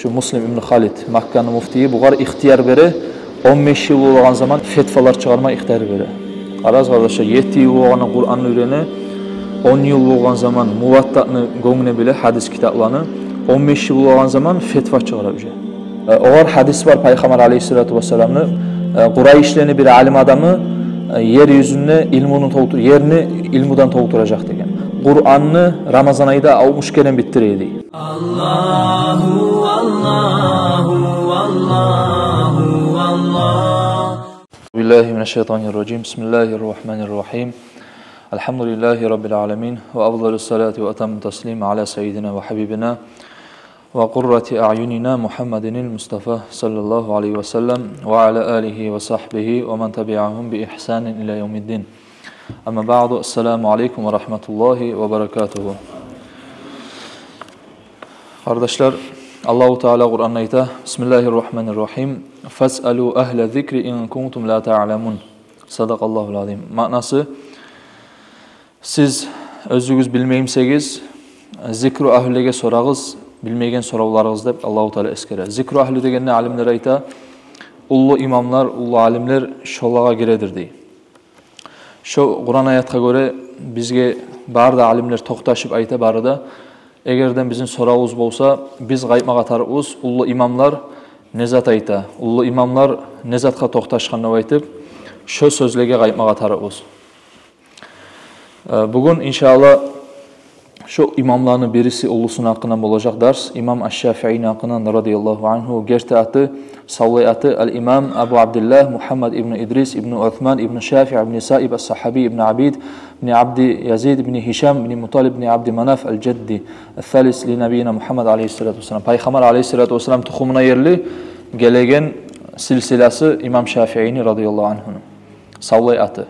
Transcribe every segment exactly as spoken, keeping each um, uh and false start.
Шу Муслим ибн Халид, Макканы муфтийи, бугъар ихтияр бере, он беш йыл болагъан заман фетвалар чыгъарма ихтияр бере. Къарагъыз, къардашлар, етти йыл болагъанда Къуранны уьйрене, он йыл болгъан заман Муваттаны гёнгюне биле, гьадис китапланы, он беш йыл болагъан заман фетва чыгъара уже. Э, огъар гьадис бар Пайхаммар алейгьиссалату вассаламны, э, Къурайшлени бир алим адамы, э, ер юзюнде илмуну толтур-, ерни илмудан толтуражакъ деген. Къуранны Рамазан айда алтмыш керен битдире эди. Аллагьу, Аллагьу, Аллагьу, Аллагь. Аузу биллагьи минаш-шайтанир-ражим. Бисмиллагьир-рагьманир-рагьим. Алгьамдулиллагьи раббил аламин. Ва афдалус-салати ва атаммут-таслим аля саййидина ва гьабибина ва къуррати аъюнина Мугьаммадинил Мустафа, саллаллагьу алайгьи ва саллам, ва аля алигьи ва сагьбигьи ва ман табиагьум би игьсанин иля явмиддин. Амма баъду, ассаламу алайкум ва рагьматуллагьи ва баракатугьу. Къардашлар, Аллагьу Таала Къуранда айта: «Бисмиллагьир-рагьманир-рагьим. Фасъалу агьла зикри ин кунтум ла таъламун». Садакъаллагьул азим. Маънасы: сиз оьзюгюз билмеймисегиз, зикру агьлюлеге сорагъыз билмеген соравларыгъызны, деп Аллагьу Таала эсгере. Зикру агьлю дегенде, алимлер айта, уллу имамлар, уллу алимлер шолагъа гиредир дей. Шо Къуран аятгъа гёре бизге бары да алимлер токъташып айта, бары да: эгерден бизин соравубуз болса, биз къайтмагъа тарыкъбыз, уллу имамлар не зат айта, уллу имамлар не затгъа токъташгъан деп айтып, шо сёзлеге къайтмагъа тарыкъбыз. Э, бугюн, иншааллагь, шо имамланы бириси, уллусуну гьакъындан болажакъ дарс, имам аш-Шафиини гьакъындан, радияллагьу ангьу. Герти аты, савлай аты ал-имам Абу Абдиллагь Мугьаммад ибн Идрис ибн Усман ибн Шафии ибн Саиб ас-Сагьаби ибн Абид ибн Абди Язид ибн Гьишам ибн Муталиб ибн Абди Манаф ал-Жадди ас-салис ли набийина Мугьаммад алайгьиссалату вассалам. Пайхаммар алайгьиссалату вассалам тухумуна ерли гелеген силсиласы имам Шафиини, радияллагьу ангьуну. Савлай аты.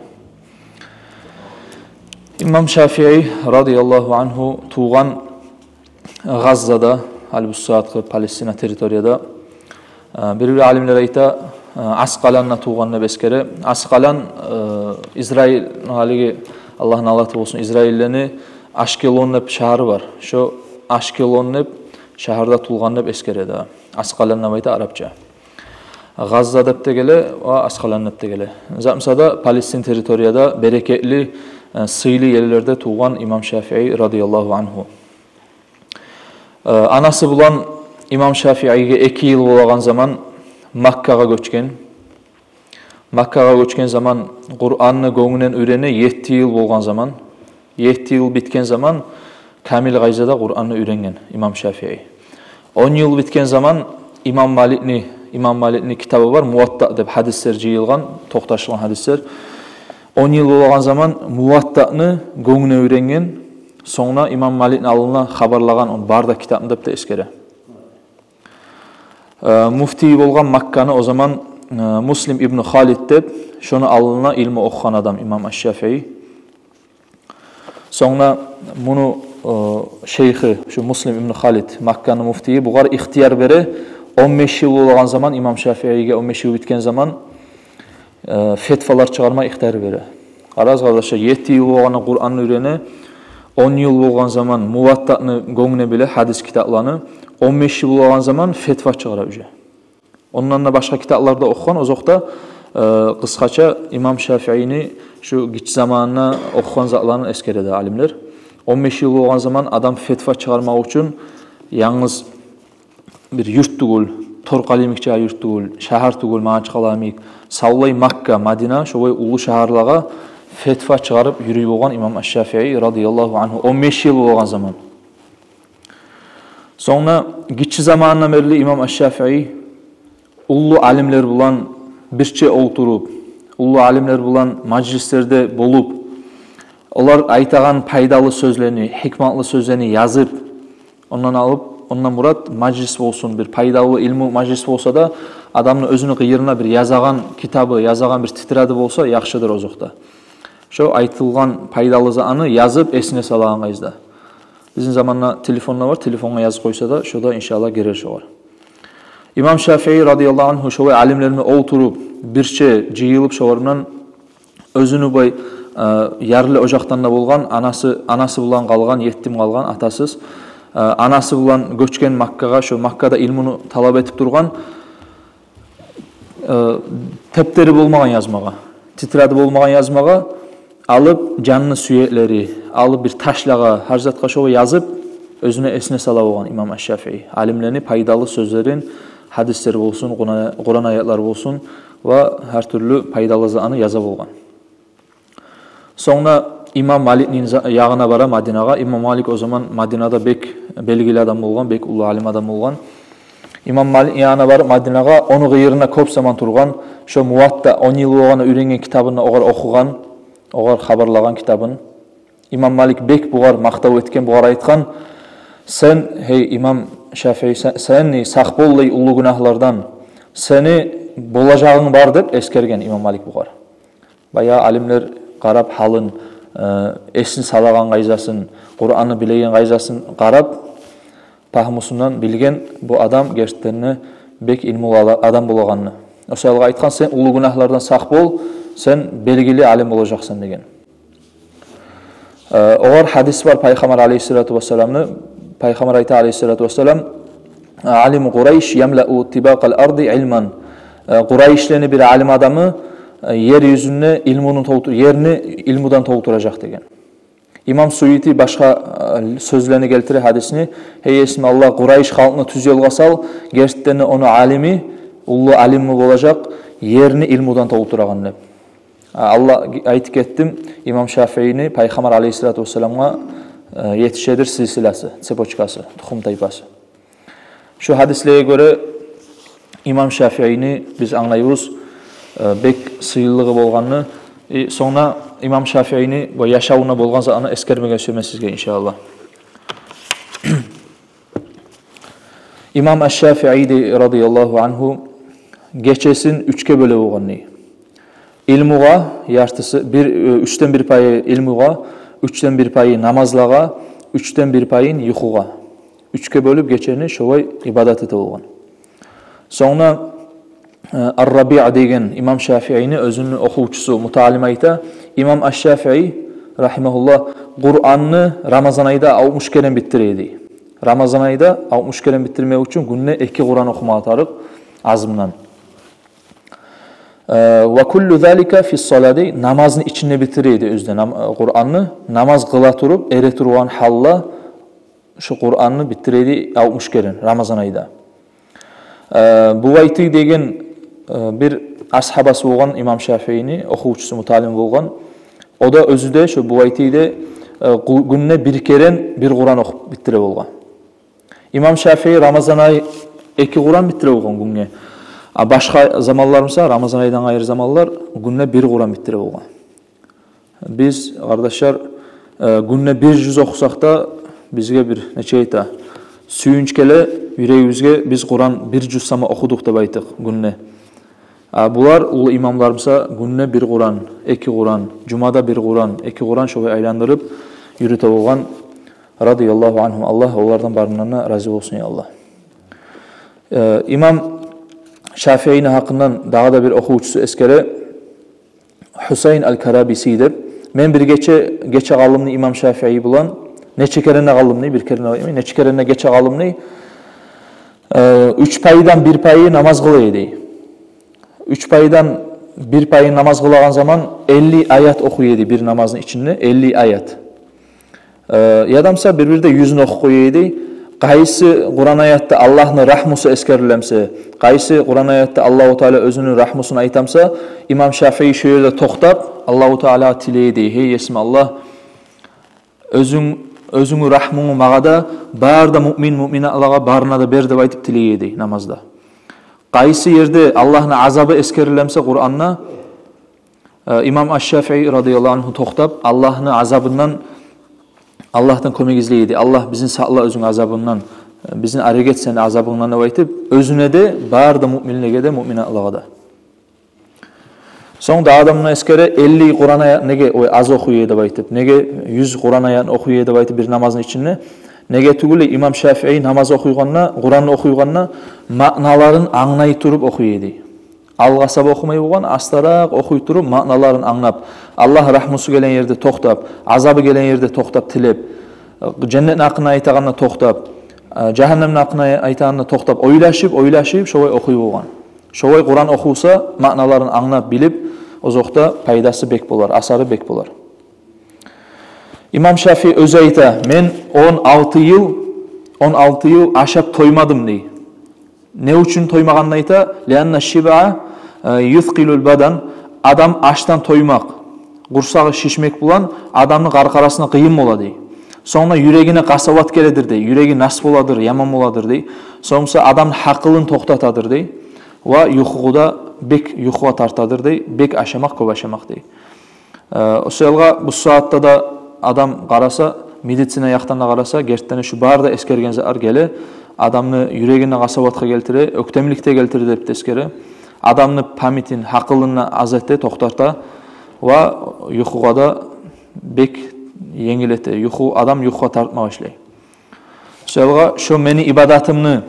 Имам Шафии, радияллагьу ангьу, тувгъан Гъаззада, гьали бу сагьатгъы Палестина территорияда. Э, бир-бир алимлер айта, э, Аскъаланда тувгъан деп эсгере. Аскъалан, э, Израиль, гьалиги, Аллагьны налаты болсун, израильлени Ашкелон деп шагьары бар. Шо Ашкелон деп шагьарда тувгъан деп эсгере де. Аскъалан деп айта арапча. Гъазза деп де геле, ва Аскъалан деп де геле. Затмуса да, Палестин территорияда берекетли, э, сыйлы ерлерде тувгъан имам Шафии, радияллагьу ангьу. Э, анасы булан имам Шафииге эки йыл болагъан заман Маккагъа гёчген. Маккагъа гёчген заман Къуранны гёнгюнден уьйрене, етти йыл болгъан заман. Етти йыл битген заман камил къайдада Къуранны уьйренген имам Шафии. Он йыл битген заман имам Маликни, имам Маликни китабы бар, Муватта деп, гьадислер жыйылгъан, токъташылгъан гьадислер. Он йыл болагъан заман Муваттаны гёнгюне уьйренген, сонг да имам Маликни алдына хабарлагъан, он бары да китапны деп де эсгере. Э, муфтий болгъан Макканы о заман, э, Муслим ибн Халид деп, шону алдына илму охугъан адам имам аш-Шафии. Сонг да муну, э, шейхи, шу Муслим ибн Халид, Макканы муфтийи, бугъар ихтияр бере, он беш йыл болагъан заман, имам Шафииге он беш йыл битген заман, э, фетвалар чыгъарма ихтияр бере. Къарагъыз, къардашлар, етти йыл болгъанда Къуранны уьйрене, он йыл болгъан заман Муваттаны гёнгюне биле, гьадис китапланы, он беш йыл болагъан заман фетва чыгъара уже. Ондан да башгъа китаплар да охугъан, озокъда, э, къысгъача имам Шафиини шу гиччи заманында охугъан затларын эсгере де алимлер. Он беш йыл болгъан заман адам фетва чыгъармакъ учун янгыз бир юрт тюгюл, Торкъали йимик чы юрт тюгюл, шагьар тюгюл, Магьачкъала йимик, савлай Макка, Мадина, шолай уллу шагьарлагъа фетва чыгъарып юрюй болгъан имам аш-Шафии, радияллагьу ангьу, он беш йыл болгъан заман. Сонг да гиччи заманындан берли имам аш-Шафии уллу алимлер булан бирче олтуруп, уллу алимлер булан мажлислерде болуп, олар айтагъан пайдалы сёзлени, гьикматлы сёзлени язып, ондан алып, ондан мурат мажлис болсун, бир пайдалы илму мажлис болса да, адамны оьзюню къыйырына бир язагъан китабы, язагъан бир тетради болса, яхшыдыр озокъда. Шо айтылгъан пайдалы затны язып, эсине салагъан къайдада. Бизин заманда телефонлар бар, телефонгъа язып къойса да, шо да, иншааллагь, гирер шогъар. Имам Шафии, радияллагьу ангьу, шолай алимлер булан олтуруп, бирче жыйылып, шолар булан оьзюню бай, э, ярлы ожакъдан да болгъан, анасы, анасы булан къалгъан, етим къалгъан, атасыз, э, анасы булан гёчген Маккагъа, шо Маккада илмуну талап этип тургъан, э, тептери болмагъан язмагъа, тетради болмагъан язмагъа алып, жанны сюеклери алып, бир ташлагъа, гьар затгъа шогъар язып, оьзюню эсине сала болгъан имам Аш-Шафии. Алимлени пайдалы сёзлерин, гьадислер болсун, Къуран, Къуран аятлар болсун ва гьар тюрлю пайдалы затны яза болгъан. Сонг да имам Маликни за-, ягъына бара, Мадинагъа. Имам Малик о заман Мадинада бек белгили адам болгъан, бек уллу алим адам болгъан. Имам Маликни ягъына барып, Мадинагъа, ону къыйырына кёп заман тургъан, шо Муватта, он йыл болгъанда уьйренген китабын да огъар охугъан, огъар хабарлагъан китабын. Имам Малик бек бугъар макътав этген, бугъар айтгъан: «Сен, гьей имам Шафии, сен, сен сакъ бол, гьей, уллу гюнагьлардан. Сени болажагъынг бар», — деп эсгерген имам Малик бугъар. Баягъы алимлер къарап гьалын, э, эсин салагъан къайдасына, Къуранны билеген къайдасына къарап, пагьмусундан билген бу адам гертиден де бек илмулу ала-, адам болагъанны. О саялы айтгъан: «Сен уллу гюнагьлардан сакъ бол, сен белгили алим болажакъсан», — деген. Э, огъар гьадис бар Пайхаммар алейгьиссалату вассаламны. Пайхаммар айта алейгьиссалату вассалам: «Алиму Къурайш ямлау тибакъал арди илман». Э, Къурайшлени бир алим адамы, э, ер юзюнде илмуну толту-, ерни илмудан толтуражакъ, деген. Имам Суюти башгъа, э, сёзлени гелтире гьадисни: «Гьей Есим Аллагь, Къурайш халкъны тюз ёлгъа сал, гертиден де ону алими, уллу алимми болажакъ, ерни илмудан толтурагъан», — деп. А, Аллагь, айтып гетдим, имам Шафиини Пайхаммар алейгьиссалату вассаламгъа, э, етишедир силсиласы, цепочкасы, тухум-тайпасы. Шо гьадислеге гёре имам Шафиини биз англайбыз, э, бек сыйлылыгъы болгъанны. И сонг да имам Шафиини бу яшавунда болгъан затны эсгермеге сюемен сизге, иншааллагь. Имам Аш-Шафии, дей, радияллагьу ангьу, гечесин уьчге бёле болгъан, дей. Илмугъа яртысы, бир, э, уьчден бир пайы илмугъа, уьчден бир пайы намазлагъа, уьчден бир пайын юхугъа. Уьчге бёлюп, гечени шолай ибадат эте болгъан. Сонг да, э, Ар-Рабиъ деген имам Шафиини оьзюню охувчусу, мутаалим айта: имам Аш-Шафии, рагьимагьуллагь, Къуранны Рамазан айда алтмыш керен битдире эди. Рамазан айда алтмыш керен битдирмек учун гюнде эки Къуран охумагъа тарыкъ, азындан. Э, «ва куллу залика фис-сала», дей, намазны ичинде битдире эди оьзю де нам-, Къуранны, намаз къыла туруп, эретургъан гьалда шо Къуранны битдире эди алтмыш керен Рамазан айда. Э, Бувайти деген, э, бир асгьабасы болгъан имам Шафиини, охувчусу, мутаалим болгъан. О да, оьзю де, шо Бувайти де, э, гю-, гюнде бир керен бир Къуран охуп битдире болгъан. Имам Шафии Рамазан ай эки Къуран битдире болгъан гюнге. А башгъа заманлар буса, Рамазан айдан къайры заманлар, гюнде бир Къуран битдире болгъан. Биз, къардашлар, э, гюнде бир жюз охусакъ да, бизге бир нече айта, сююнч геле юрегибизге, биз Къуран бир жюз сама охудукъ деп айтып гюнде. А булар, уллу имамлар буса, гюнде бир Къуран, эки Къуран, жумада бир Къуран, эки Къуран шолай айландырып юрюте болгъан, радияллагьу ангьум, Аллагь олардан барындан да рази болсун, я Аллагь. Э, имам Шафиини гьакъындан дагъы да бир охувчусу эсгере, Гьусайн аль-Карабиси деп. Мен бир гече гече къалдым, дей, имам Шафии булан. Нече керен де къалдым, дей, бир керен де, нече керен де гече къалдым, дей. Э, уьч пайдан бир пайы намаз къыла эди. Уьч пайдан бир пайы намаз къылагъан заман элли аят охуй эди бир намазны ичинде, элли аят. Э, яда буса бир-бирде юзюн охуп къоя эди. Къайсы Къуран аятда Аллагьны рагьмусу эсгериле буса, къайсы Къуран аятда Аллагьу Таала оьзюню рагьмусун айта буса, имам Шафии шо ерде токътап, Аллагьу Таалагъа тилей эди: «Гьей Есим Аллагь, оьзюнг, оьзюнгню рагьмунгну магъа да, бары да муъмин, муъминалагъа, барына да бер», — деп айтып тилей эди намазда. Къайсы ерде Аллагьны азабы эсгериле буса Къуранда, э, имам Аш-Шафии, радияллагьу ангьу, токътап, Аллагьны азабындан, Аллагьдан кёмек излей эди: «Аллагь, бизин сакъла оьзюнг азабынгдан, э, бизин арек эт сени азабынгдан», — деп айтып, оьзюне де, бары да муъминлеге де, муъминалагъа да. Сонг да адамны эсгере, элли Къуран аят неге, ой, аз охуй эди деп айтып, неге юз Къуран аятны охуй эди деп айтып бир намазны ичинде. Неге тюгюл, имам Шафии намаз охуйгъанда, Къуранны охуйгъанда маъналарын англай туруп охуй эди. Алгъасап охумай болгъан, астаракъ охуй туруп, маъналарын англап, Аллагь рагьмусу гелген ерде токътап, азабы гелген ерде токътап тилеп, Женнетни гьакъында айтагъанда токътап, э, жагьаннемни гьакъында айтагъанда токътап, ойлашып, ойлашып, шолай охуй болгъан. Шолай Къуран охуса, маъналарын англап, билип, озокъда пайдасы бек болар, асары бек болар. Имам Шафии оьзю айта: «Мен он алты йыл, он алты йыл ашап тоймадым», — дей. Не учун тоймагъанын айта: «Лианна шибаа, э, юскъилул бадан». Адам ашдан тоймакъ, къурсагъы шишмек булан адамны къаркъарасына къыйын бола, дей. Сонг да юрегине къасават геледир, дей. Юреги нас боладыр, яман боладыр, дей. Сонг буса адамны гьакъылын токътатадыр, дей. Ва юхугъу да бек, юхугъа тартадыр, дей. Бек ашамакъ, кёп ашамакъ, дей. Э, о саялгъа бу сагьатда да адам къараса, медицина якъдан да къараса, гертиден де шу бары да эсгерген затлар геле, адамны юрегине къасаватгъа гелтире, оьктемликге гелтире деп де эсгере. Адамны памятин, гьакъылын аз эте, токътата ва юхугъа да бек енгил эте. Юху, адам юхугъа тартма башлай. Шо саялгъа шо мени ибадатымны,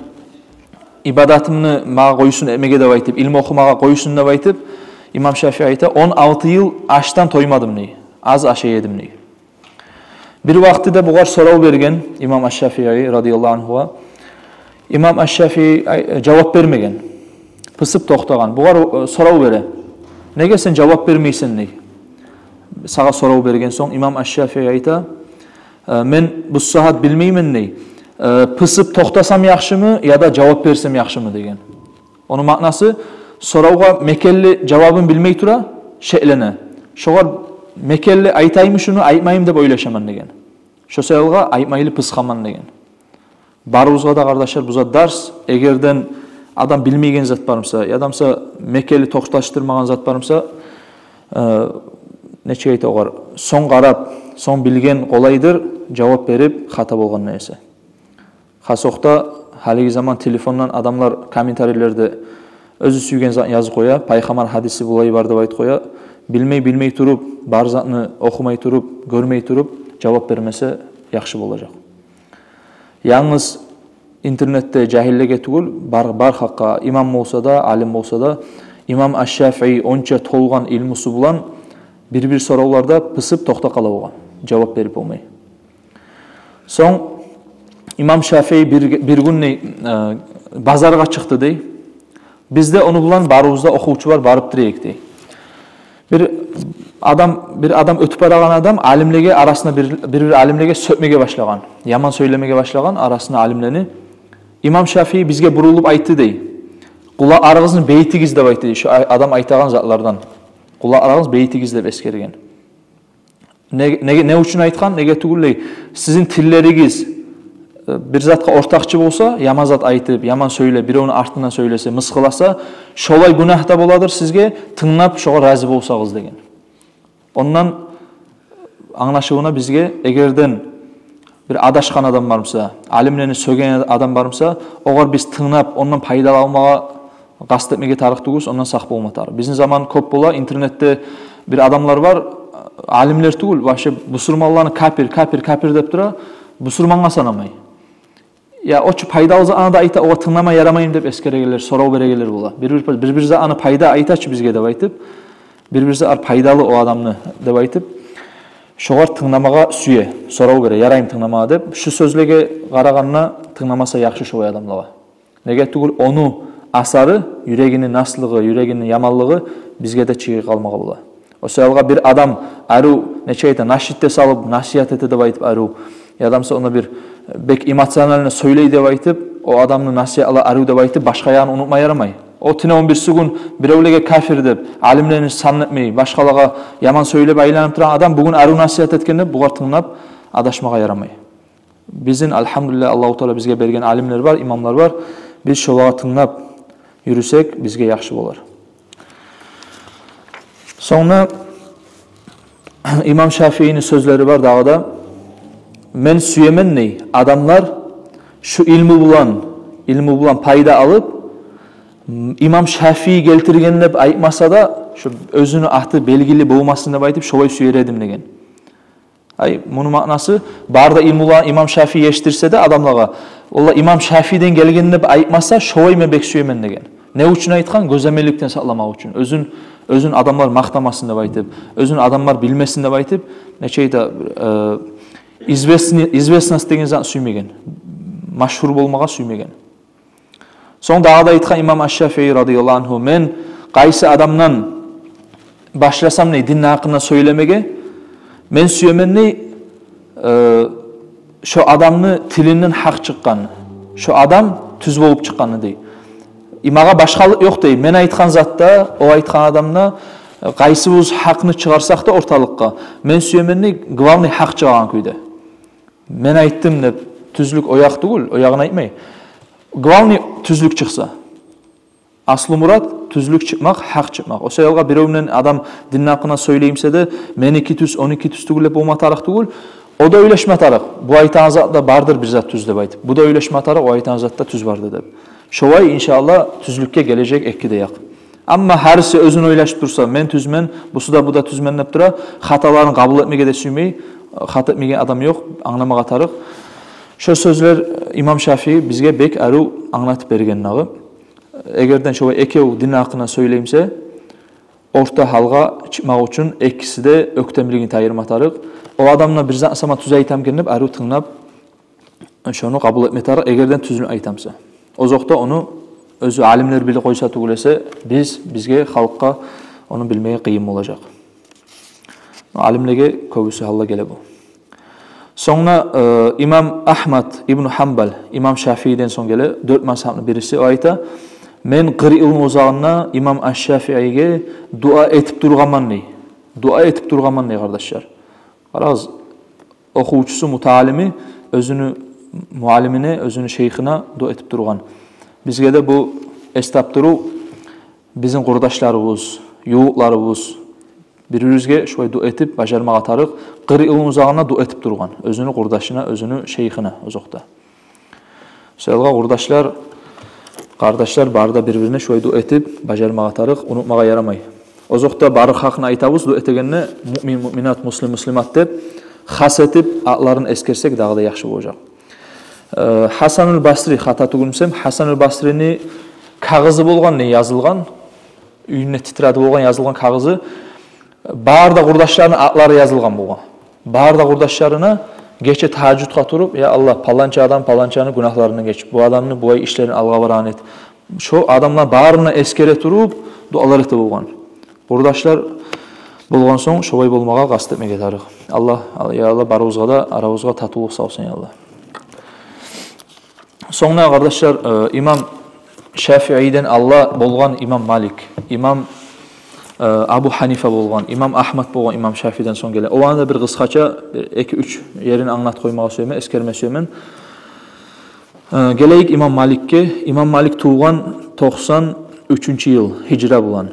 ибадатымны магъа къойсун этмеге деп айтып, илму охумагъа къойсун деп айтып, имам Шафии айта, он алты йыл ашдан тоймадым, дей. Аз ашай эдим, дей. Бир вакътиде бугъар сорав берген имам Аш-Шафии радияллагьу анхугъа. Имам Аш-Шафии ай-, жавап бермеген. Пысып токътагъан. Бугъар, э, сорав бере: «Неге сен жавап бермейсен?» — дей. Сагъа сорав берген сонг, имам Аш-Шафии айта: «Э, мен бу сагьат билмеймен, — дей, — э, пысып токътасам яхшымы яда жавап берсем яхшымы?» — деген. Ону маънасы, соравгъа мекенли жавабын билмей тура, шеклене. «Шогъар мекенли айтаймы шуну, айтмаймы деп ойлашаман», — деген. «Шо саялгъа айтмайлы пысгъанман», — деген. Барыбызгъа да, къардашлар, бу зат дарс. Эгерден адам билмейген зат бар буса, яда буса мекенли токъташдырмагъан зат бар буса, э, нечик айта огъар, сонг къарап, сонг билген къолайдыр жавап берип, хата болгъандан эсе. Хасокъда гьалиги заман телефондан адамлар комментарийлерде оьзю сюйген зат язып къоя, пайхаммар гьадиси булай бар деп айтып къоя. Билмей, билмей туруп, бар затны охумай туруп, гёрмей туруп жавап бермесе, яхшы болажакъ. Янгыз интернетде жагьиллеге тюгюл, бар, бар гьакъгъа, имам болса да, алим болса да, имам Аш-Шафии онча толгъан илмусу булан бир-бир соравларда пысып токътап къала болгъан, жавап берип болмай. Сонг имам Шафии бир, бир гюн, дей, э, базаргъа чыкъды, дей. Бизде ону булан барыбыз да, охувчулар, барып тура эдик, дей. Бир адам, бир адам, оьтюп барагъан адам алимлеге, арасына бир, бир-бир алимлеге сёкмеге башлагъан, яман сёйлемеге башлагъан арасына алимлени. Имам Шафии бизге бурулуп айтды, дей. «Къулакъларыгъызны бегитигиз», — деп айтды, дей, шо ай-, адам айтагъан затлардан. «Къулакъларыгъызны бегитигиз», — деп эсгерген. Не, неге, не учун айтгъан? Неге тюгюл, дей, сизин тиллеригиз, э, бир затгъа ортакъчы болса, яман зат айтып, яман сёйлеп, биревню артындан сёйлесе, мысгъылласа, шолай гюнагь да боладыр сизге, тынглап, шогъар рази болсагъыз, деген. Ондан англашылына бизге, эгерден бир адашгъан адам бар буса, алимлени сёген адам бар буса, огъар биз тынглап, ондан пайдаланмагъа къаст этмеге тарыкъ тюгюлбюз, ондан сакъ болма тарыкъ. Бизин заман кёп бола, интернетде бир адамлар бар, алимлер тюгюл, вообще бусурманланы капир, капир, капир деп тура, бусурмангъа санамай. Я, о чу пайдалы затны да айта, огъар тынглама ярамаймы деп эсгерегенлер, сорав берегенлер бола. Бир-бир, бир-бир затны пайда айта чы бизге деп айтып, бир-бир затлар пайдалы о адамны деп айтып, шогъар тынгламагъа сюе, сорав бере, яраймы тынгламагъа деп. Шу сёзлеге къарагъанда, тынгламаса яхшы шолай адамлагъа. Неге тюгюл, ону асары, юрегини наслыгъы, юрегини яманлыгъы бизге де чыгъып къалмагъа бола. О саялгъа бир адам арив, нечик айта, нашид де салып, насигьат эте деп айтып арив, яда буса онда бир бек эмоционально сёйлей деп айтып, о адамны насигьатла арив деп айтып, башгъа ягъын унутма ярамай. О тюне он бирси гюн биревлеге капир деп, алимлени сан этмей, башгъалагъа яман сёйлеп айланып турагъан адам бугюн арив насигьат этген деп, бугъар тынглап адашмагъа ярамай. Бизин, альгьамдулиллагь, Аллагьу Таала бизге берген алимлер бар, имамлар бар. Биз шолагъа тынглап юрюсек, бизге яхшы болар. Сонг да имам Шафиини сёзлери бар дагъы да: «Мен сюемен, — дей, — адамлар шу илму булан, илму булан пайда алып, имам Шафии гелтирген деп айтмаса да, шу оьзюню аты белгили болмасын деп айтып, шолай сюер эдим», — деген. Ай, муну маънасы, бары да илмула имам Шафии етишдирсе де адамлагъа, олар имам Шафииден гелген деп айтмаса, шолай мен бек сюемен деген. Не учун айтгъан? Гёземелликден сакъламакъ учун. Оьзюн, оьзюн адамлар макътамасын деп айтып, оьзюн адамлар билмесин деп айтып, нечик айта, э, Известни-, известность деген затны сюймеген, машгьур болмагъа сюймеген. Сонг дагъы да айтгъан имам Аш-Шафии радияллагьу анху: «Мен къайсы адамдан башласам, дей, динни гьакъында сёйлемеге, мен сюемен, дей, э, шо адамны тилинден гьакъ чыкъгъанны, шо адам тюз болуп чыкъгъанны, дей. И магъа башгъалыкъ ёкъ, дей, мен айтгъан затда, о айтгъан адамда, къайсыбыз гьакъны чыгъарсакъ да орталыкъгъа, мен сюемен, дей, главный гьакъ чыгъагъан кюйде. Мен айтдым деп, тюзлюк о якъ тюгюл, о ягъын айтмай. Главный тюзлюк чыкъса». Аслу мурат тюзлюк чыкъмакъ, гьакъ чыкъмакъ. О саялгъа биревнен адам динни гьакъында сёйлеймсе де, меники тюз, оники тюз тюгюл деп болма тарыкъ тюгюл. О да ойлашма тарыкъ, бу айтагъан затда бардыр бир зат тюз деп айтып. Бу да ойлашма тарыкъ, о айтагъан затда тюз барды деп. Шолай, иншааллагь, тюзлюкге гележек эки де якъ. Амма гьариси оьзюн ойлашып турса, мен тюзмен, бусу да, бу да тюзмен деп тура, хаталарын къабул этмеге де сюймей, хата этмеген адам ёкъ, англамагъа тарыкъ. Шо сёзлер имам Шафии бизге бек арив англатып берген дагъы. Эгерден шолай экев динни гьакъында сёйлеймсе, орта гьалгъа чыкъмакъ учун экиси де оьктемлигин тайдырма тарыкъ. О адамдан бир зат сама тюз айтамкен деп, арив тынглап, шону къабул этме тарыкъ, эгерден тюзюн айтамса. Озокъда, ону оьзю алимлер билип къойса тюгюл эсе, биз, бизге, халкъгъа ону билмеге къыйын болажакъ. Алимлеге кёбюсю гьалда геле бу. Сонг да, э, имам Агьмад ибну Гьанбал, имам Шафииден сонг геле, дёрт мазгьабны бириси, о айта: «Мен къыркъ йылны узагъында имам Аш-Шафииге дуа этип тургъанман», — дей. Дуа этип тургъанман, дей, къардашлар. Къарагъыз, охувчусу, мутаалими оьзюню муаллимине, оьзюню шейхине дуа этип тургъан. Бизге де бу эс тапдырыв, бизин къурдашларыбыз, ювукъларыбыз, бир-бирибизге шулай дуа этип бажармагъа тарыкъ. Къыркъ йылны узагъында дуа этип тургъан оьзюню къурдашына, оьзюню шейхине, озокъда. Шо саялгъа, къурдашлар, къардашлар, бары да бир-бирине шулай дуа этип бажармагъа тарыкъ, унутмагъа ярамай. Озокъда, бары халкъны айтабыз дуа этегенде, муъмин, муъминат, муслим, муслимат деп, хас этип атларын эсгерсек, дагъы да яхшы болажакъ. Э, Гьасанул Басри, хата тюгюлмюсем, Гьасанул Басрини кагъызы болгъан, не язылгъан, уьюнде тетради болгъан, язылгъан кагъызы, бары да къурдашларыны атлары язылгъан болгъан. Бары да къурдашларына гече тагьажжудгъа туруп: «Я Аллагь, паланча адам паланчаны гюнагьларындан геч, бу адамны булай ишлерин алгъа барагъан эт». Шо адамланы барын да эсгере туруп, дуалар эте болгъан. Къурдашлар болгъан сонг, шолай болмагъа къаст этмеге тарыкъ. Аллагь, я Аллагь, барыбызгъа да, арабызгъа татывлукъ салсын, я Аллагь. Сонг да, къардашлар, э, имам Шафииден алда болгъан имам Малик, имам, э, Абу Гьанифа болгъан, имам Агьмад болгъан, имам Шафииден сонг геле. Оланы да бир къысгъача, бир эки-уьч ерин англатып къоймагъа сюемен, эсгерме сюемен. Э, гелейик имам Маликге. Имам Малик тувгъан токъсан уьчюнчю йыл гьижра булан.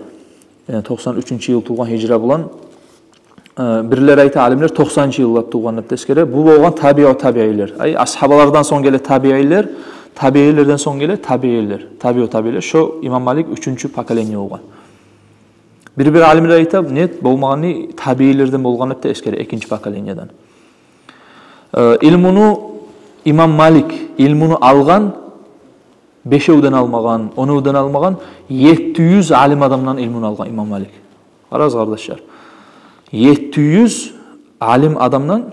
Э, токъсан уьчюнчю йыл тувгъан гьижра булан. Э, бирлер айта, алимлер, токъсанынчы йыллар тувгъан деп эсгере. Бу болгъан табиу табиилер. Ай, асгьабалардан сонг геле табиилер, табиилерден сонг геле табиилер, табиу табиилер. Шо имам Малик уьчюнчю поколение болгъан. Бир-бир алимлер айта, нет, болмагъаны табиилерден болгъан деп де эсгере, экинчи поколениеден. Э, илмуну, имам Малик илмуну алгъан, бешевден алмагъан, онувдан алмагъан, етти юз алим адамдан илмуну алгъан имам Малик. Къарагъыз, къардашлар. Етти юз алим адамдан,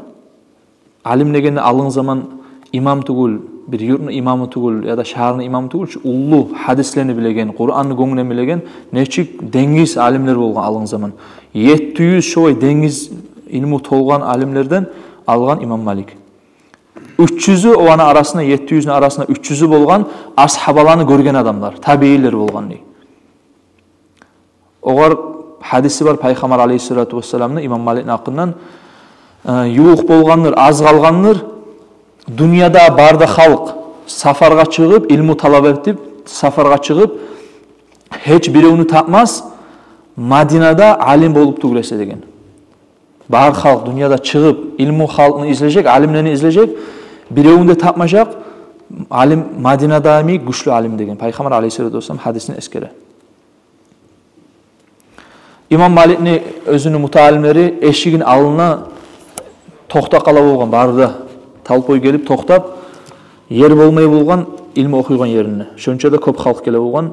алим дегенде, алгъын заман имам тюгюл, бир юртну имамы тюгюл, яда шагьарны имамы тюгюл, шу уллу гьадислени билеген, Къуранны гёнгюнден билеген, нечик денгиз алимлер болгъан алгъын заман. Етти юз шолай денгиз илму толгъан алимлерден алгъан имам Малик. Уьч юзю, оланы арасында, етти юзню арасында уьч юзю болгъан асгьабаланы гёрген адамлар, табиилер болгъан, дей. Огъар гьадиси бар Пайхаммар алейгьиссалату вассаламны имам Маликни гьакъындан: э, ювукъ болгъандыр, аз къалгъандыр дюньяда бары да халкъ сапаргъа чыгъып, илму талап этип, сапаргъа чыгъып, гьеч биревню тапмас Мадинада алим болуп тюгюл эсе, деген. Бар халкъ дюньяда чыгъып, илму халкъны излежек, алимлени излежек, биревню де тапмажакъ алим Мадинада йимик гючлю алим, деген Пайхаммар алейгьиссалату вассалам гьадисин эсгере. Имам Маликни оьзюню мутаалимлери эшигин алдына токътап къала болгъан, бары да толпой гелип токътап, ер болмай болгъан илму охуйгъан ерине. Шонча да кёп халкъ геле болгъан.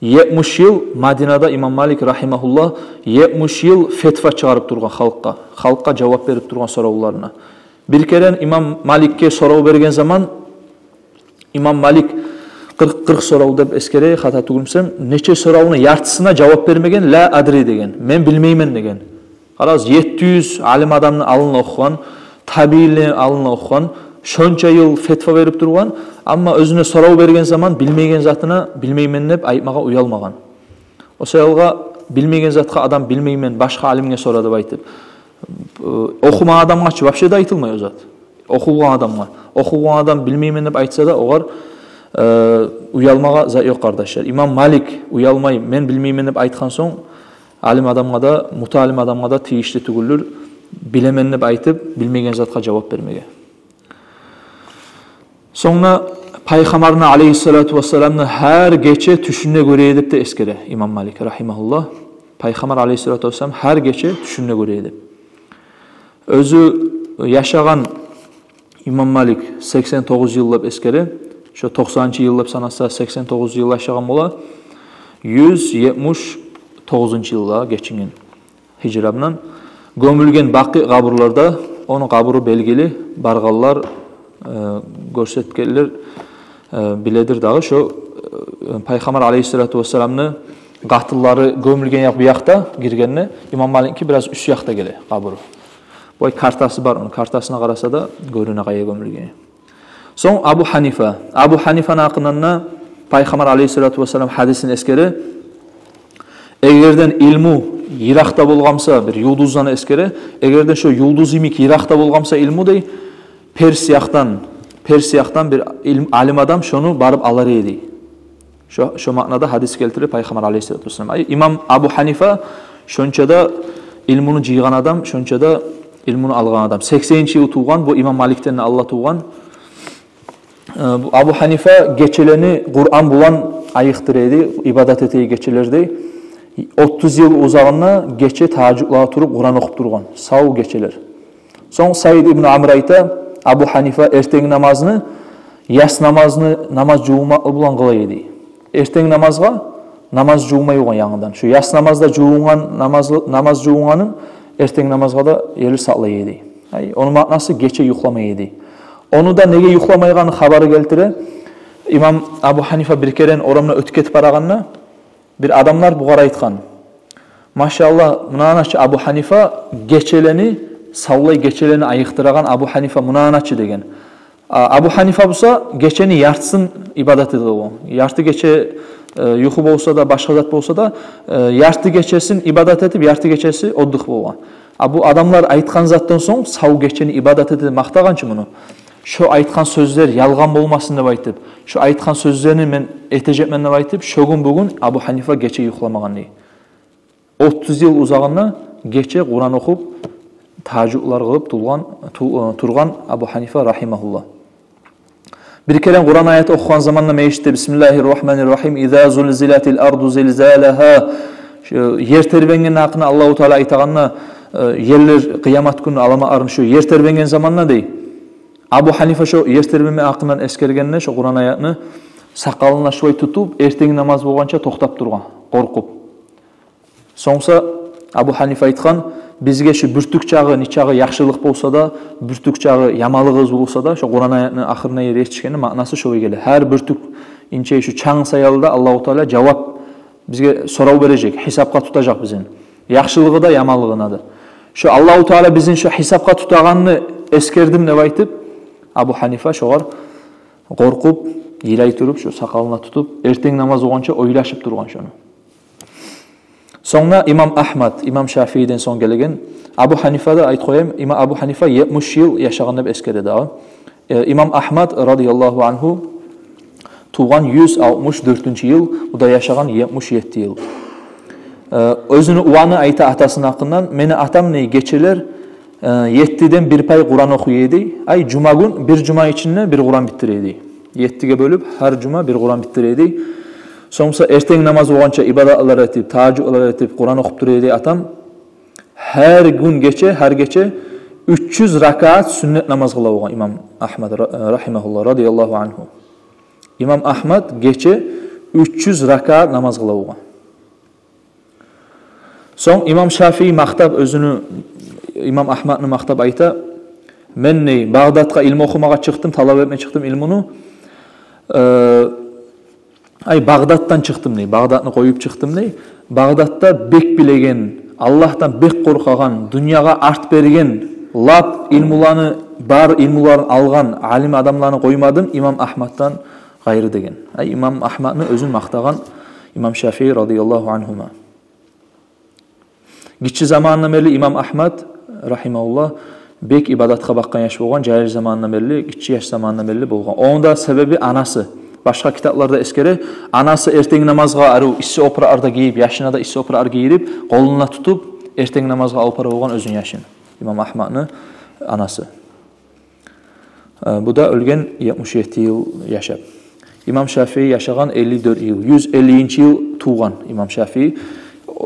Етмиш йыл Мадинада имам Малик, рагьимагьуллагь, етмиш йыл фетва чыгъарып тургъан халкъгъа, халкъгъа жавап берип тургъан соравларына. Бир керен имам Маликге сорав берген заман, имам Малик къыркъ, къыркъ сорав деп эсгере, хата тюгюлмюсем, нече соравну яртысына жавап бермеген, «ла адри» деген, «мен билмеймен» деген. Къарагъыз, етти юз алим адамны алдында охугъан, табиинлени алдында охугъан, шонча йыл фетва берип тургъан, амма оьзюне сорав берген заман билмейген затына «билмеймен» деп айтмагъа уялмагъан. О саялгъа билмейген затгъа адам «билмеймен, башгъа алимге сора» деп айтып, э, охумагъан адамгъа чы вообще де айтылмай о зат. Охугъан адамгъа. Охугъан адам «билмеймен» деп айтса да, огъар, э, уялмагъа зат ёкъ, къардашлар. Имам Малик уялмай «мен билмеймен» деп айтгъан сонг, алим адамгъа да, муталим адамгъа да тийишли тюгюлдюр «билемен» деп айтып, билмейген затгъа жавап бермеге. Сонг да Пайхаммарны, алейгьиссалату вассаламны, гьар гече тюшюнде гёре эди деп де эсгере имам Малик, рахимагьуллагь. Пайхаммар, алейгьиссалату вассалам, гьар гече тюшюнде гёре эди. Оьзю яшагъан имам Малик сексен тогъуз йыл деп эсгере, шо токъсанынчы йыл деп санаса, сексен тогъуз йыл яшагъан бола, юз етмиш тогъузунчу йылда гечинген гьижра булан. Гёмюлген Бакъи къабурларда, ону къабуру белгили, баргъанлар, э, гёрсетгенлер, э, биледир дагъы. Шо, э, Пайхаммар, алейгьиссалату вассаламны, къатынлары гёмюлген якъ бу якъда, гиргенде, имам Маликники бираз уьст якъда геле къабуру. Бу картасы бар, ону картасына къараса да гёрюне къайда гёмюлгени. Сонг Абу Гьанифа. Абу Гьанифаны гьакъындан да Пайхаммар, алейгьиссалату вассалам, гьадисин эсгере: «Эгерден илму йыракъда болгъан буса», бир юлдуздан эсгере, «эгерден шо юлдуз йимик йыракъда болгъан буса илму, — дей, — Перс якъдан, Перс якъдан бир илм-, алим адам шону барып алар эди», — дей. Шо, шо маънада гьадис гелтире Пайхаммар, алейгьиссалату вассалам. Ай, имам Абу Гьанифа шонча да илмуну жыйгъан адам, шонча да илмуну алгъан адам. Сексенинчи йыл тувгъан, бу имам Маликден де алда тувгъан. Э, бу Абу Гьанифа гечелени Къуран булан айыкъдыра эди, ибадат эте эди гечелерде. Отуз йыл узагъында гече тагьажжудлагъа туруп Къуран охуп тургъан, сав гечелер. Сонг Саид ибн Амр айта: «Абу Гьанифа эртенги намазны яс намазны, намаз жувунмакъ булан къыла эди». Эртенги намазгъа намаз жувунмай болгъан янгыдан. Шо яс намазда жувунгъан намаз, намаз жувунгъанын эртенги намазгъа да ерли сакълай эди. Ай, ону маънасы, гече юхламай эди. Ону да неге юхламайгъанны хабары гелтире. Имам Абу Гьанифа бир керен орамда оьтюп гетип барагъанда, бир адамлар бугъар айтгъан: «Машаллагь, муна ана чы Абу Гьанифа, гечелени, савлай гечелени айыкъдырагъан Абу Гьанифа, муна ана чы», — деген. А, Абу Гьанифа буса гечени яртысын ибадат эте болгъан. Ярты гече, э, юху болса да, башгъа зат болса да, э, ярты гечесин ибадат этип, ярты гечеси отдых болгъан. А бу адамлар айтгъан затдан сонг, сав гечени ибадат этип макътагъан чы муну, шо айтгъан сёзлер ялгъан болмасын деп айтып, шо айтгъан сёзлени мен этежекмен деп айтып, шо гюн-бугюн Абу Гьанифа гече юхламагъан дей. Отуз йыл узагъында гече Къуран охуп, тагьажжудлар къылып тулгъан, ту-, э, тургъан Абу Гьанифа, рахимагьуллагь. Бир керен Къуран аят охугъан заманда межитде: «Бисмиллагьи ррагьмани ррагьим. Иза зулзилатил арду зилзалагьа». Шо ер тербенген гьакъында Аллагьу Таала айтагъанда, э, ерлер къыямат гюнню аламатларын, шо ер тербенген заманда дей, Абу Гьанифа шо ер тербенме гьакъындан эсгергенде, шо Къуран аятны сакъалына шулай тутуп, эртенги намаз болгъанча токътап тургъан, къоркъуп. Сонг буса Абу Гьанифа айтгъан: «Бизге шо бюртюк чакъы, нечакъы яхшылыкъ болса да, бюртюк чакъы яманлыгъыбыз болса да, шо Къуран аятны ахырына ерли етишгенни маънасы шолай геле. Гьар бюртюк, инче шо чанг саялы да Аллагьу Таала жавап, бизге сорав бережек, гьисапгъа тутажакъ бизин. Яхшылыгъы да, яманлыгъына да. Шо Аллагьу Таала бизин шо гьисапгъа тутагъанны эсгердим», — деп айтып, Абу Гьанифа шогъар къоркъуп, йылай туруп, шо сакъалына тутуп, эртенги намаз болгъанча ойлашып тургъан шону. Сонг да имам Агьмад, имам Шафииден сонг гелеген, Абу Гьанифа да, айтып къояйым, имам Абу Гьанифа етмиш йыл яшагъан деп эсгере дагъы. Э, имам Агьмад, радияллагьу ангьу, тувгъан юз алтмыш дёртюнчю йыл, бу да яшагъан етмиш етти йыл. Э, оьзюню уланы айта атасыны гьакъындан: «Мени атам, — дей, — гечелер, э, еттиден бир пай Къуран охуй эди. Ай, жума гюн, бир жума ичинде бир Къуран битдире эди. Еттиге бёлюп, гьар жума бир Къуран битдире эди. Сонг буса эртенги намаз болгъанча ибадатлар этип, тагьажжудлар этип, Къуран охуп тура эди атам. Гьар гюн гече, гьар гече уьч юз ракаат сюннет намаз къыла болгъан имам Агьмад, ра-, рагьимагьуллагь, радияллагьу ангьу». Имам Агьмад гече уьч юз ракаат намаз къыла болгъан. Сонг имам Шафии макътап оьзюню, имам Агьмадны макътап айта: Мен, дей, Багъдатгъа илму охумагъа чыкъдым, талап этме чыкъдым илмуну. Э, ай, Багъдатдан чыкъдым, дей, Багъдатны къоюп чыкъдым, дей. Багъдатда бек билеген, Аллагьдан бек къоркъагъан, дюньягъа арт берген, лап илмуланы, бар илмуларын алгъан алим адамланы къоймадым имам Агьмаддан къайры деген. Ай, имам Агьмадны оьзюн макътагъан имам Шафии радияллагьу ангьума. Гиччи заманындан берли имам Агьмад, рагьимагьуллагь, бек ибадатгъа бакъгъан яш болгъан, жагьил заманындан берли, гиччи яш заманындан берли болгъан. Ону да себеби анасы. Башгъа китапларда эсгере, анасы эртенг намазгъа арив исси опуракълар да гийип, яшына да исси опуракълар гийирип, къолуна тутуп, эртенг намазгъа алып бара болгъан оьзюн яшын. Имам Агьмадны анасы. Э, бу да оьлген етмиш етти йыл яшап. Имам Шафии яшагъан элли дёрт йыл, юз эллинчи йыл тувгъан имам Шафии.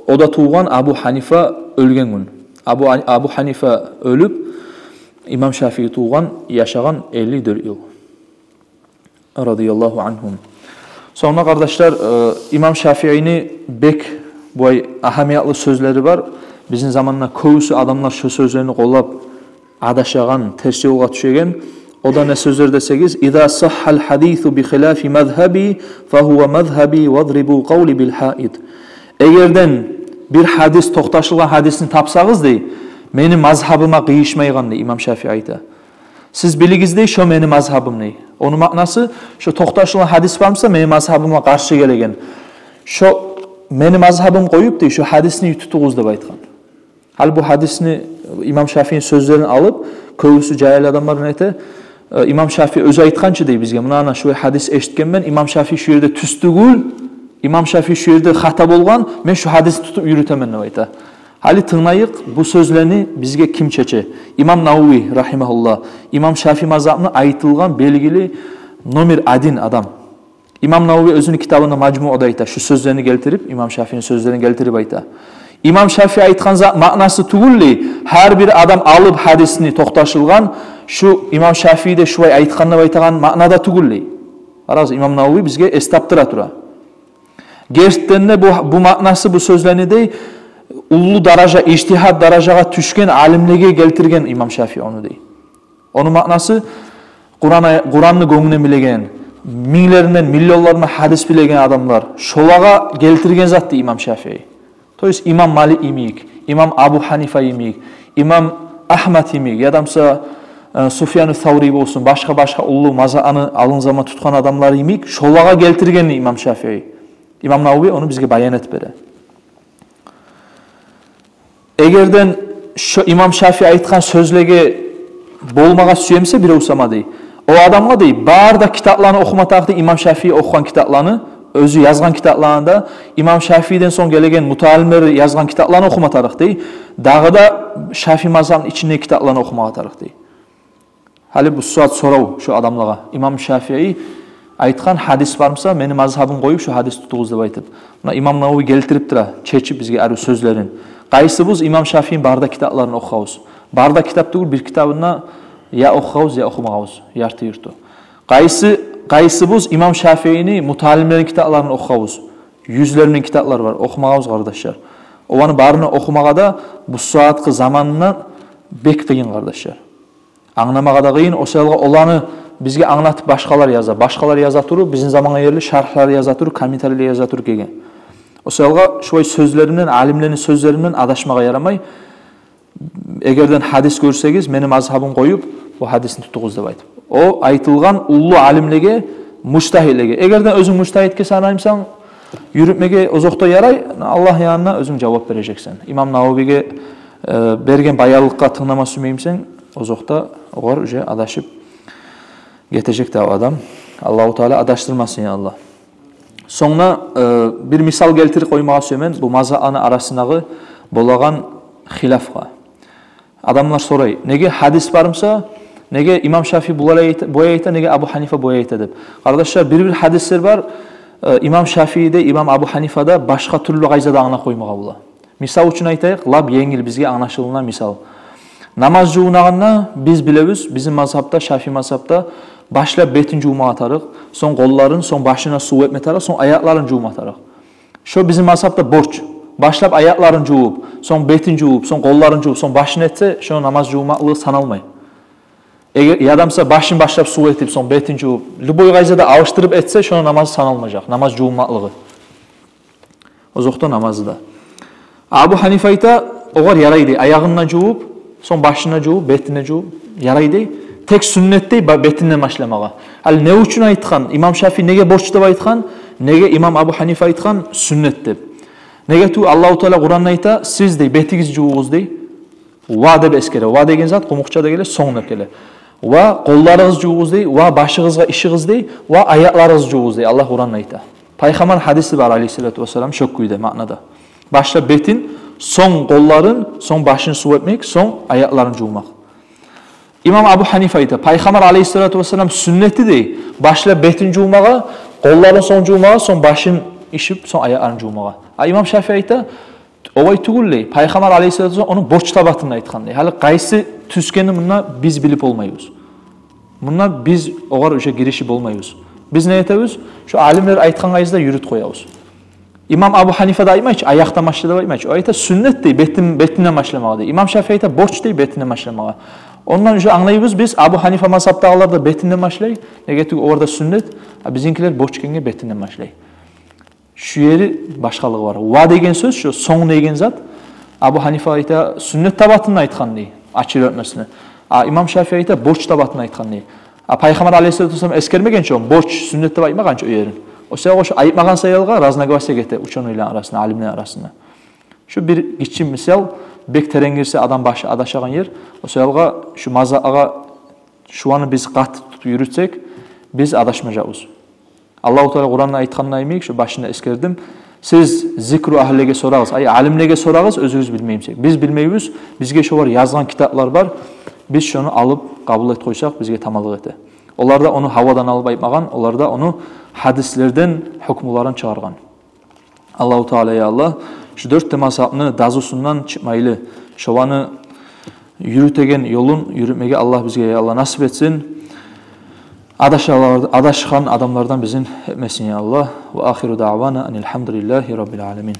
О да тувгъан Абу Гьанифа оьлген гюн. Абу, Абу Гьанифа оьлюп, имам Шафии тувгъан, яшагъан элли дёрт йыл. Радияллагьу ангьум. Сонг да, къардашлар, э, имам Шафиини бек булай агьамиятлы сёзлери бар. Бизин заманда кёбюсю адамлар шо сёзлени къоллап адашагъан, терс ёлгъа тюшеген. О да не сёзлер десегиз: «Иза саххал гьадису би хилафи мазгьаби, фа гьува мазгьаби, вадрибу къавли бил гьаит». Эгерден бир гьадис, токъташылгъан гьадисни тапсагъыз, дей, мени мазгьабыма къыйышмайгъан, дей, имам Шафии айта. Сиз билигиз, дей, шо мени мазгьабым, дей. Ону маънасы, шо токъташылгъан гьадис бармыса, мени мазгьабыма къаршы гелеген, шо мени мазгьабым къоюп, дей, шо гьадисни тутугъуз деп айтгъан. Гьали бу гьадисни, имам Шафиини сёзлерин алып, кёбюсю жагьил адамлар не эте? Э, имам Шафии оьзю айтгъан чы, дей, бизге: «Муна, ана, шулай гьадис эшитгенмен, имам Шафии шу ерде тюз тюгюл, имам Шафии шу ерде хата болгъан, мен шу гьадисни тутуп юрютемен», — деп айта. Гьали тынглайыкъ, бу сёзлени бизге ким чече? Имам Навави, рагьимагьуллагь, имам Шафии мазгьабны айтылгъан белгили номер один адам. Имам Навави оьзюню китабында Мажмуъда айта, шу сёзлени гелтирип, имам Шафиини сёзлерин гелтирип айта. Имам Шафии айтгъан зат маънасы тюгюл, дей, гьар бир адам алып гьадисни токъташылгъан, шу имам Шафии де шулай айтгъан деп айтагъан маънада тюгюл, дей. Къарагъыз, имам Навави бизге эс таптыра тура. Гертиден де бу, бу маънасы, бу сёзлени, дей, уллу даража, ижтигьад даражагъа тюшген алимлеге гелтирген имам Шафии ону, дей. Ону маънасы, Къуран ая-, Къуранны гёнгюнден билеген, минглеринден, миллионларындан гьадис билеген адамлар, шолагъа гелтирген зат, дей, имам Шафии. То есть имам Малик йимик, имам Абу Гьанифа йимик, имам Агьмад йимик, ядамса, э, Суфьяну Саврий болсун, башгъа-башгъа уллу мазгьабны алын заман тутгъан адамлар йимик, шолагъа гелтирген имам Шафии. Имам Навави ону бизге баян этип бере. Эгерден шо имам Шафии айтгъан сёзлеге болмагъа сюемсе бирев сама, дей, о адамгъа, дей, бары да китапланы охума тарыкъ, дей, имам Шафии охугъан китапланы, оьзю язгъан китапланы да, имам Шафииден сонг гелеген муталимлер язгъан китапланы охума тарыкъ, дей. Дагъы да Шафии мазгьабны ичиндеги китапланы охумагъа тарыкъ, дей. Гьали бу сагьат сорав шо адамлагъа: имам Шафии айтгъан гьадис бармыса, мени мазгьабым къоюп, шо гьадис тутугъуз деп айтып. Муна имам Навави гелтирип тура, чечип бизге арив сёзлерин. Къайсыбыз имам Шафиини бары да китапларын охугъабыз? Бары да китап тюгюл, бир китабын да я охугъабыз, я охумагъабыз, ярты-юрту. Къайсы, къайсыбыз имам Шафиини муталимлерини китапларын охугъабыз? Юзлер булан китаплар бар, охумагъабыз, къардашлар. Оланы барын охумагъа да бу сагьатгъы заманда бек къыйын, къардашлар. Англамагъа да къыйын, о саялгъа оланы бизге англатып башгъалар яза. Башгъалар яза туруп, бизин замангъа ерли шаргьлар яза туруп, комментарийлер яза туруп гелген. О саялгъа шулай сёзлеринден, алимлени сёзлеринден адашмагъа ярамай. Эгерден гьадис гёрсегиз, мени мазгьабым къоюп, бу гьадисни тутугъуз деп айтып. О айтылгъан уллу алимлеге, мужтагьидлеге. Эгерден оьзюнг мужтагьидге санаймысан, юрютмеге озокъда ярай, Аллагь янында оьзюнг жавап бережексен. Имам Нававиге, э, берген баянлыкъгъа тынглама сюймеймисен, озокъда огъар уже адашып гетежек де о адам. Аллагьу Таала адашдырмасын, я Аллагь. Сонг да, э, бир мисал гелтирип къоймагъа сюемен бу мазгьабланы арасындагъы болагъан хилафгъа. Адамлар сорай: неге гьадис бармыса, неге имам Шафии булай айта, булай айта, неге Абу Гьанифа булай айта деп. Къардашлар, бир-бир гьадислер бар, э, имам Шафии де, имам Абу Гьанифа да башгъа тюрлю къайдада англап къоймагъа бола. Мисал учун айтайыкъ, лап енгил, бизге англашылына мисал. Намаз жувунагъанда биз билебиз, бизин мазгьабда, Шафии мазгьабда, башлап бетин жувмагъа тарыкъ, сонг къолларын, сонг башына сув этме тарыкъ, сонг аякъларын жувма тарыкъ. Шо бизин мазгьабда борч. Башлап аякъларын жувуп, сонг бетин жувуп, сонг къолларын жувуп, сонг башын этсе, шо намаз жувмакълыгъы саналмай. Эгер ядамса башын башлап сув этип, сонг бетин жувуп, любой къайдада алышдырып этсе, шону намазы саналмажакъ, намаз жувунмакълыгъы. Озокъда, намазы да. Абу Ханифа айта, огъар ярай дей, аягъын да жувуп, сонг башын да жувуп, бетин де жувуп, ярай дей. Тек сюннет дей ба-, бетинден башламагъа. Гьали не учун айтгъан? Имам Шафии неге борч деп айтгъан? Неге имам Абу Ханифа айтгъан сюннет деп? Неге тюгюл Аллагьу Таала Къуранда айта, сиз дей, бетигизни жувугъуз дей. Ва деп эсгере. Ва деген зат къумукъчада геле, сонг деп геле. Ва къолларыгъызны жувугъуз дей, ва башыгъызгъа ишигиз дей, ва аякъларыгъызны жувугъуз дей. Аллагь Къуранда айта. Пайхаммар гьадиси бар, алейгьиссалату вассалам, шо кюйде, маънада. Башлап бетин, сонг къолларын, сонг башын сув этмек, сонг аякъларын жувмакъ. Имам Абу Ханифа айта, Пайхаммар алейгьиссалату вассалам сюннети дей, башлап бетин жувмагъа, къолларын сонг жувмагъа, сонг башын ишип, сонг аякъларын жувмагъа. А имам Шафии айта, олай тюгюл дей, Пайхаммар алейгьиссалату вассалам ону борч табатында айтгъан дей. Гьали къайсы тюзгени мунда биз билип болмайбыз. Мунда биз огъар уже гиришип болмайбыз. Биз не этебиз? Шо алимлер айтгъан къайдада юрютюп къоябыз. Имам Абу Ханифа да айтмай чы, аякъдан башла деп айтмай чы. О айта, сюннет дей, бетин, бетинден башламагъа дей. Имам Шафии айта, борч дей, бетинден башламагъа. Ондан уже англайбыз биз, Абу Ханифа мазгьабдагъылар да бетинден башлай, неге тюгюл олар да сюннет, а бизинкилер борч экенге бетинден башлай. Шу ери башгъалыгъы бар. Ва деген сёз, шо сонг деген зат, Абу Ханифа айта, сюннет табатында айтгъан дей, ачылып этмесине. А имам Шафии айта, борч табатында айтгъан дей. А Пайхаммар алейгьиссалату вассалам эсгермеген чи, борч, сюннет деп айтмагъан чы о ерин. О саялгъа шо айтмагъан саялгъа разногласия гете учёныйланы арасында, алимлени арасында. Шу бир гиччи мисал, бек терен гирсе адам башы адашагъан ер. О саялгъа шу мазгьабгъа шуланы биз къатты тутуп юрютсек, биз адашмажакъбыз. Аллагьу Таала Къуранда айтгъанда йимик, шо башында эсгердим, сиз зикру агьлиге сорагъыз, ай, алимлеге сорагъыз, оьзюгюз билмей бусагъыз. Биз билмейбиз, бизге шолар язгъан китаплар бар, биз шону алып къабул этип къойсакъ, бизге таманлыкъ эте. Олар да ону гьавадан алып айтмагъан, олар да ону гьадислерден гьукмуларын чыгъаргъан. Аллагьу Таала, я Аллагь, шу дёрт де мазгьабны дазусундан чыкъмайлы, шоланы юрютеген ёлун юрютмеге Аллагь бизге, я Аллагь, насип этсин. Адашалар-, адашгъан адамлардан бизин этмесин, я Аллагь. Ва ахиру даъвана анил гьамдулиллагьи раббил аламин.